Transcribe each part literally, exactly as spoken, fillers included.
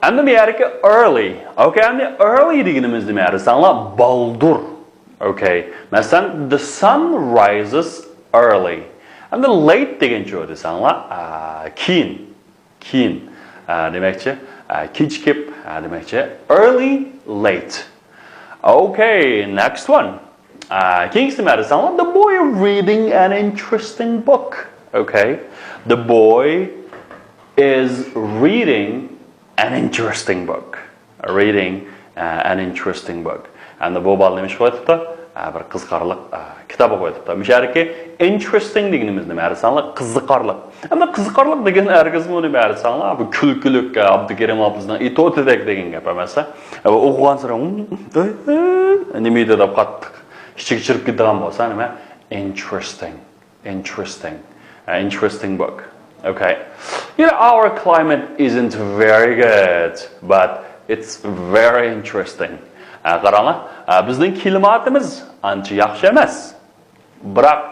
ئەمدى بۇ يەردىكى early. Okay، ئەمدى early دېگىنىمىز نېمە دېسەڭلار؟ بالدۇر. Okay. مەسىلەن، the sun rises early. ئەمدى late دېگەنچۇ دېسەڭلار، ئا، كېيىن. كېيىن. ئا، دېمەكچى، ئا، كېچىكىپ، ئا، دېمەكچى، early, late. Okay, next one. ئا، كېيىنكىسى نېمە دېسەڭلار؟ The boy reading an interesting book. Okay. The boy is reading an interesting book. Reading, uh, an interesting book. ئەمدى بۇ بالا نېمە ئىش قىلىۋېتىپتۇ؟ ئا، بىر قىزىقارلىق، ئا، كىتاب ئوقۇۋېتىپتۇ. مۇشۇ يەردىكى interesting دېگىنىمىز نېمە دېسەڭلار؟ قىزىقارلىق. ئەمدى قىزىقارلىق دېگەن ھەرگىزمۇ نېمە دېسەڭلار، بۇ كۈلكىلىك، ئا، ئابدۇكېرىم ئابلىزنىڭ ئېتوتىدەك دېگەن گەپ ئەمەس. ئا، ئوقۇغانسېرى، ھىم، ھە، ھە، نېمە ئىدى دەپ قاتتىق ئىچىگە چىرىپ كېتىدىغان بولسا، نېمە؟ Interesting. Interesting. An interesting book. Okay. You know, our climate isn't very good, but it's very interesting. ئە، قاراڭلار، ئە، بىزنىڭ كىلىماتىمىز ئانچە ياخشى ئەمەس. بىراق،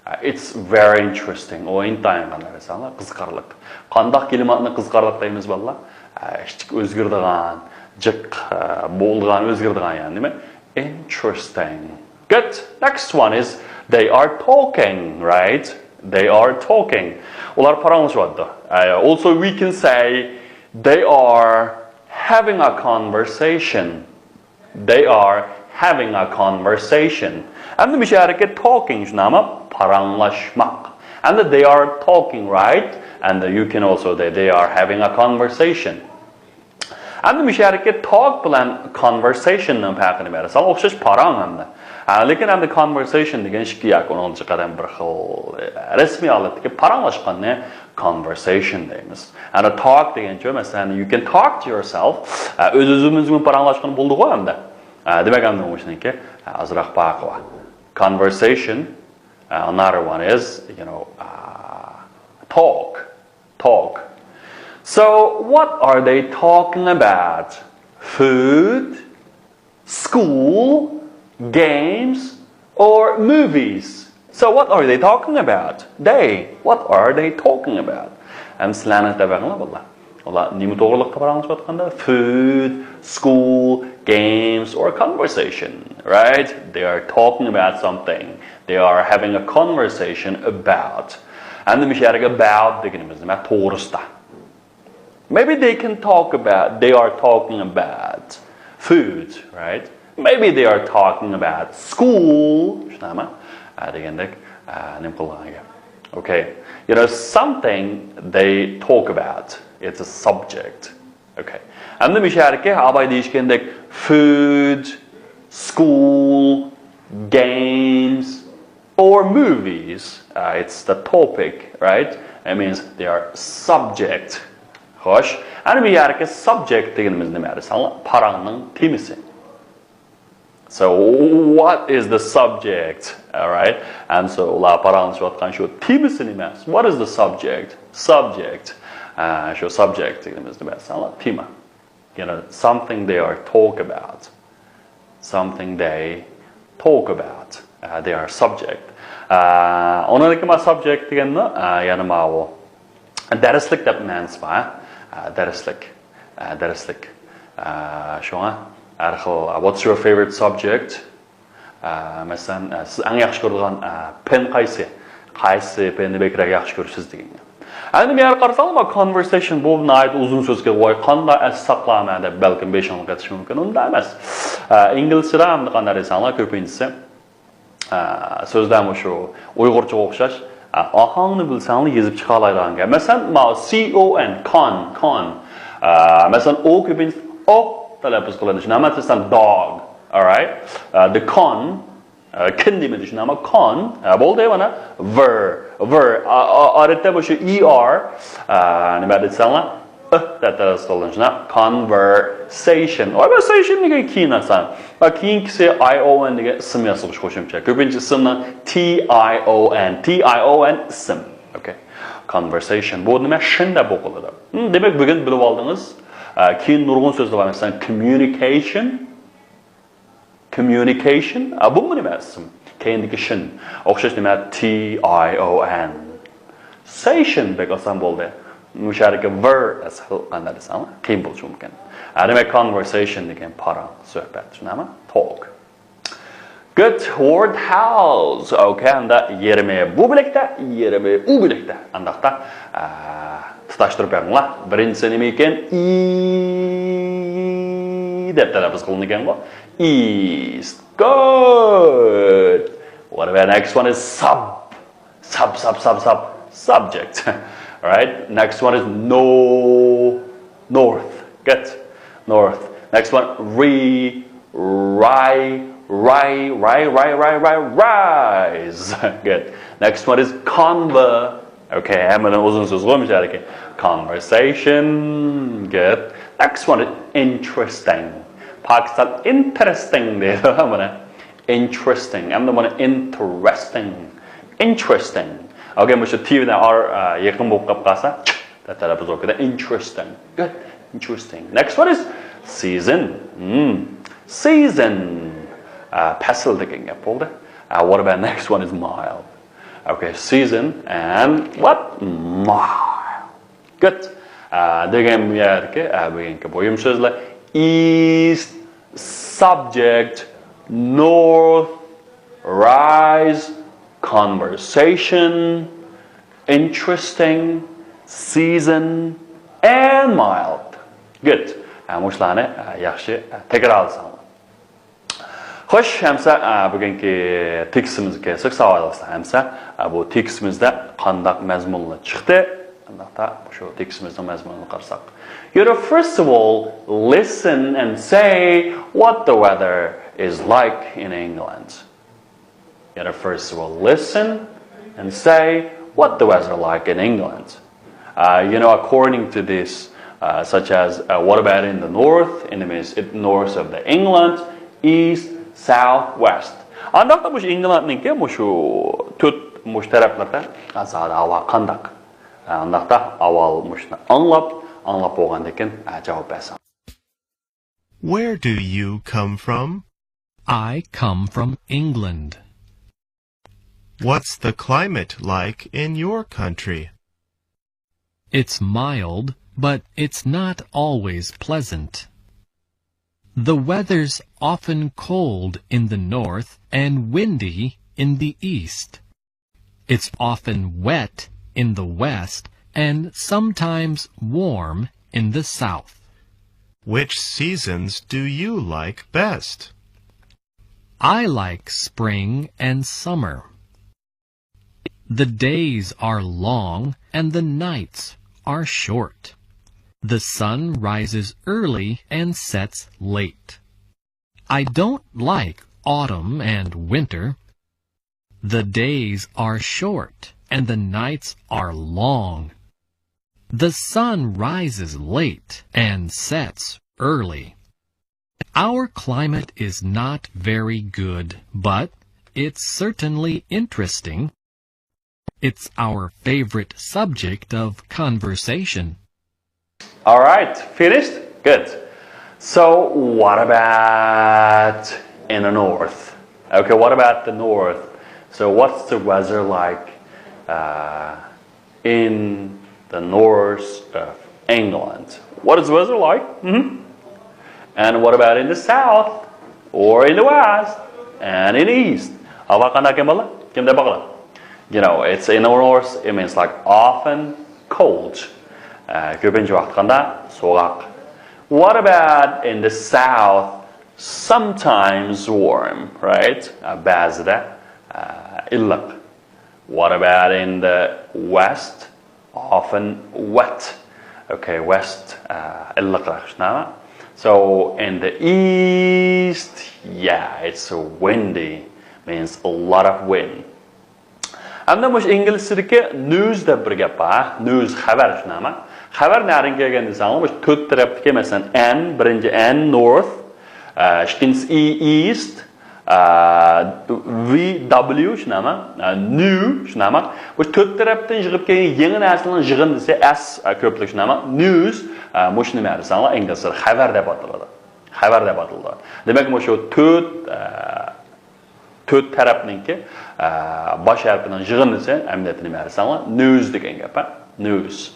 ئە، it's very interesting. ئۇ ئىنتايىن قانداق دېسەڭلار، قىزىقارلىق. قانداق كىلىماتنى قىزىقارلىق دەيمىز، بالىلار؟ ئە، ئىشتىك ئۆزگىرىدىغان، جىق، ئە، بولىدىغان، ئۆزگىرىدىغان، يەنى نېمە؟ Interesting. Good. Next one is they are talking, right? They are talking. ئۇلار پاراڭلىشىۋاتىدۇ. Uh, also, we can say they are having a conversation. They are having a conversation. ئەمدى مۇشۇ يەردىكى talking شۇنداقمۇ؟ پاراڭلاشماق. ئەمدى they are talking, right? And you can also say they are having a conversation. ئەمدى مۇشۇ يەردىكى talk بىلەن conversation نىڭ پەرقىنى بېرىسەڭ، ئوخشاش پاراڭ ئەمدى. ھە، لېكىن ئەمدى conversation دېگەن ئىككى ياكى ئۇنىڭغىچە قەدەم بىر خىل، ئە، رەسمىي ھالەتتىكى پاراڭلاشقاننى conversation دەيمىز. ئەمدى talk دېگەنچە، مەسىلەن، you can talk to yourself. ئە، ئۆز-ئۆزىمىزگە پاراڭلاشقىلى بولىدىغۇ ئەمدى. ئە، دېمەك، ئەمدى ئۇنىڭ ئىچىدىكى، ئە، ئازراق پەرقى بار. Conversation، ئە، another one is, you know, ئە، talk. Talk. So, what are they talking about? Food, school, games, or movies? So, what are they talking about? They, what are they talking about? ئەمدى سىلەرنىڭ تەۋەڭلار بۇلار. ئۇلار نېمە توغرىلىق پاراڭلىشىۋاتقاندا؟ Food, school, games, or conversation, right? They are talking about something. They are having a conversation about. ئەمدى مۇشۇ يەرگە about دېگىنىمىز نېمە؟ توغرىسىدا. Maybe they can talk about, they are talking about food, right? Maybe they are talking about school. شۇنداقمۇ؟ ئە، دېگەندەك، ئە، نېمە قىلغان گەپ. Okay. You know, something they talk about. It's a subject. Okay. ئەمدى مۇشۇ يەردىكى ئاباي دېيىشكەندەك food, school, games, or movies. Uh, it's the topic, right? It means they are subject. خوش. ئەمدى بۇ يەردىكى subject دېگىنىمىز نېمە دېسەڭلار؟ پاراڭنىڭ تېمىسى. So, what is the subject? All right. And so, ئۇلار پاراڭلىشىۋاتقان شۇ تېمىسى نېمە؟ What is the subject? Subject. ئە، شۇ subject دېگىنىمىز نېمە دېسەڭلار؟ تېما. You know, something they are talk about. Something they talk about. ئە، they are subject. ئە، ئۇنىڭدىن كېيىن subject دېگەننى، ئە، يەنە ماۋۇ دەرسلىك دەپ مەنىسى بار. ئە، دەرسلىك. ئە، دەرسلىك. ئە، شۇڭا ھەر خىل، what's your favorite subject? ئە، مەسىلەن، ئە، سىز ئەڭ ياخشى كۆرىدىغان، ئە، پەن قايسى؟ قايسى پەننى بەكرەك ياخشى كۆرىسىز دېگەن گەپ. ئەمدى بۇ يەرگە قارىساڭلار، conversation بۇ ناھايىتى ئۇزۇن سۆزكەن. ۋاي، قانداق ئەس ساقلامەن دەپ بەلكىم بېشىڭلار قېتىشى مۇمكىن. ئۇنداق ئەمەس. ئە، ئىنگلىزچىدا ئەمدى قانداق دېسەڭلار، كۆپىنچىسى، ئە، سۆزلەر مۇشۇ ئۇيغۇرچىغا ئوخشاش. ئە، ئاھاڭنى بىلسەڭلار يېزىپ چىقالايدىغان گەپ. مەسىلەن، ماۋۇ C O N، con، con. ئە، مەسىلەن، ئو كۆپىنچىسى ئوق تەلەپپۇز قىلىنىشى. نېمە دېسەم، dog. All right. ئە، the con. ئە، كىن دېمىدى، شۇنداقمۇ؟ Con. ئە، بولدى، مانا. Ver. Ver. ئا، ئا، ئادەتتە بۇ شۇ E R، ئە، نېمە دېسەڭلار؟ ئىھ دەپ تەلەپپۇز قىلىنىدۇ، شۇنداق؟ Conversation. Conversation دېگەن كېيىن ئاسان. ۋە كېيىنكىسى I O N دېگەن ئىسىم ياسىغۇچ قوشۇمچە. كۆپىنچە ئىسىمنىڭ T I O N. T I O N ئىسىم. Okay. Conversation. بۇ نېمە؟ شىن دەپ ئوقۇلىدۇ. ھىم، دېمەك، بۈگۈن بىلىپ ئالدىڭىز. ئە، كېيىن نۇرغۇن سۆزلەر بار. مەسىلەن، communication. Communication. ئا، بۇمۇ نېمە ئىسىم؟ كەينىدىكى شىن. ئوخشاش نېمە؟ T I O N. Sation بەك ئاسان بولدى. مۇشۇ يەردىكى ۋېر سەل قانداق دېسەڭلار، قىيىن بولۇشى مۇمكىن. ھە، دېمەك، كونۋېرسېيشن دېگەن پاراڭ، سۆھبەت، شۇنداقمۇ؟ توك. گۇد. ۋورد ھاۋس. ئوكەي، ئەمدى يېرىمى بۇ بۆلەكتە، يېرىمى ئۇ بۆلەكتە. ئانداقتا، ئە، تۇتاشتۇرۇپ بېقىڭلار. بىرىنچىسى نېمە ئىكەن؟ ئى دەپ تەلەپپۇز قىلىنىدىكەنغۇ. ئىست. گۇد. What about next one is ساب. Sub, sub, sub, sub, subject. Right? Next one is no, north. Good. North. Next one, ri, ri, ri, rise. Good. Next one is conver. Okay, ھەممىدىن ئۇزۇن سۆز قويمىش ھەركەت. Conversation. Good. Next one is interesting. پاكىستان interesting دەيدۇ بۇنى. Interesting. ئەمدى بۇنى interesting. Interesting. Okay، مۇشۇ T بىلەن R، ئە، يېقىن بولۇپ قاپ قالسا، تەلەپپۇز بولۇپ كېتىدۇ. Interesting. Good. Interesting. Next one is season. Hmm. Season. ئە، پەسىل دېگەن گەپ بولدى. ئە، what about next one is mild. Okay, season and what? Mild. Good. ئە، دېگەن بۇ يەردىكى، ئە، بۈگۈنكى مۇھىم سۆزلەر. East, subject, north, rise, conversation, interesting, season, and mild. Good. ئە، مۇشۇلارنى، ئە، ياخشى، ئە، تەكرارلىساڭلار. خوش، ئەمسە، ئە، بۈگۈنكى تېكىستىمىزگە كەلسەك، ساۋاقداشلار، ئەمسە، ئە، بۇ تېكىستىمىزدە قانداق مەزمۇنلار چىقتى؟ ئانداقتا شۇ تېكىستىمىزنىڭ مەزمۇنىنى قارىساق. You know, first of all, listen and say what the weather is like in England. You know, first of all, listen and say what the weather like in England. Uh, you know, according to this, uh, such as, uh, what about in the north? In the means it north of the England, east, south, west. ئانداقتا مۇشۇ ئىنگلاندنىڭكى مۇشۇ تۆت مۇشۇ تەرەپلەردە ھازىر ھاۋا قانداق؟ ئانداقتا ئاۋۋال مۇشۇنى ئاڭلاپ، ئاڭلاپ بولغاندىن كېيىن، ئە، جاۋاب بەرسەڭ. Where do you come from? I come from England. What's the climate like in your country? It's mild, but it's not always pleasant. The weather's often cold in the north and windy in the east. It's often wet in the west and sometimes warm in the south. Which seasons do you like best? I like spring and summer. The days are long and the nights are short. The sun rises early and sets late. I don't like autumn and winter. The days are short and the nights are long. The sun rises late and sets early. Our climate is not very good, but it's certainly interesting. It's our favorite subject of conversation. All right, finished? Good. So, what about in the north? Okay, what about the north? So, what's the weather like, uh, in the north of England? What is weather like? Mm-hmm. And what about in the south? Or in the west? And in the east? ھاۋا قانداق ئىكەن بالىلار؟ كىمدە باقىلا؟ You know, it's in the north, it means like often cold. ئە، كۆپىنچە ۋاقىت قانداق؟ سوغۇق. What about in the south? Sometimes warm, right? ئە، بەزىدە، ئە، ئىللىق. What about in the west? Often wet. Okay, west, ئە، ئىللىقراق، شۇنداقمۇ؟ So, in the east, yeah, it's windy. Means a lot of wind. ئەمدى مۇشۇ ئىنگلىزچىدىكى نيۇز دەپ بىر گەپ بار. نيۇز، خەۋەر، شۇنداقمۇ؟ خەۋەر نەدىن كەلگەن دېسەڭلار، مۇشۇ تۆت تەرەپتىكى، مەسىلەن، ئېن، بىرىنچى ئېن، نورث، ئە، ئىككىنچىسى ئى، ئىست، ئە، ۋى دابليۇ، شۇنداقمۇ؟ ئە، نيۇ، شۇنداقمۇ؟ مۇشۇ تۆت تەرەپتىن يىغىپ كەلگەن يېڭى نەرسىنىڭ يىغىندىسى، ئەس، ئە، كۆپلۈك، شۇنداقمۇ؟ نيۇز، ئە، مۇشۇ نېمە دېسەڭلار، ئىنگلىزچىدا خەۋەر دەپ ئاتىلىدۇ. خەۋەر دەپ ئاتىلىدۇ. دېمەك، مۇشۇ تۆت، ئە، تۆت تەرەپنىڭكى، ئە، باش ھەرپىنىڭ يىغىندىسى، ئەمەلىيەتتە نېمە دېسەڭلار، نيۇز دېگەن گەپ، ھە؟ نيۇز.